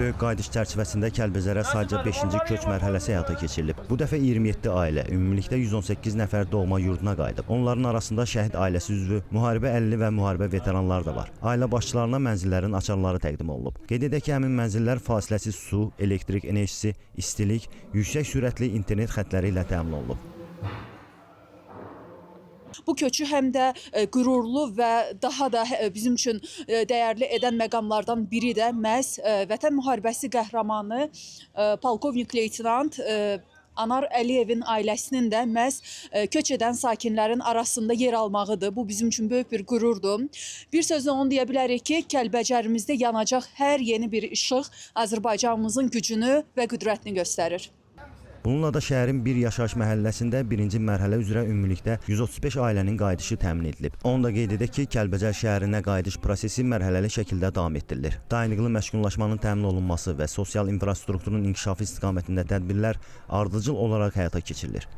Böyük qayıdış çərçivəsində Kəlbəcərə sadəcə 5-ci köç mərhələsi həyata keçirilib. Bu dəfə 27 ailə, ümumilikdə 118 nəfər doğma yurduna qayıdıb. Onların arasında şəhid ailəsi üzvü, müharibə əlili və müharibə veteranları da var. Ailə başçılarına mənzillərin açarları təqdim olunub. Qeyd edək ki, həmin mənzillər fasiləsiz su, elektrik enerjisi, istilik, yüksək sürətli internet xətləri ilə təmin olunub. Bu köçü həm də qürurlu və daha da bizim üçün dəyərli edən məqamlardan biri də məhz Vətən müharibəsi qəhrəmanı polkovnik leytenant Anar Əliyevin ailəsinin də məhz köç edən sakinlərin arasında yer almağıdır. Bu bizim üçün böyük bir qürurdur. Bir sözlə onu deyə bilərik ki, Kəlbəcərimizdə yanacaq hər yeni bir işıq Azərbaycanımızın gücünü və qüdrətini göstərir. Bununla da şəhərin bir yaşayış məhəlləsində birinci mərhələ üzrə ümumilikdə 135 ailənin qayıdışı təmin edilib. Onu da qeyd edək ki, Kəlbəcər şəhərinə qayıdış prosesi mərhələli şəkildə davam etdirilir. Dayanıqlı məskunlaşmanın təmin olunması və sosial infrastrukturun inkişafı istiqamətində tədbirlər ardıcıl olaraq həyata keçirilir.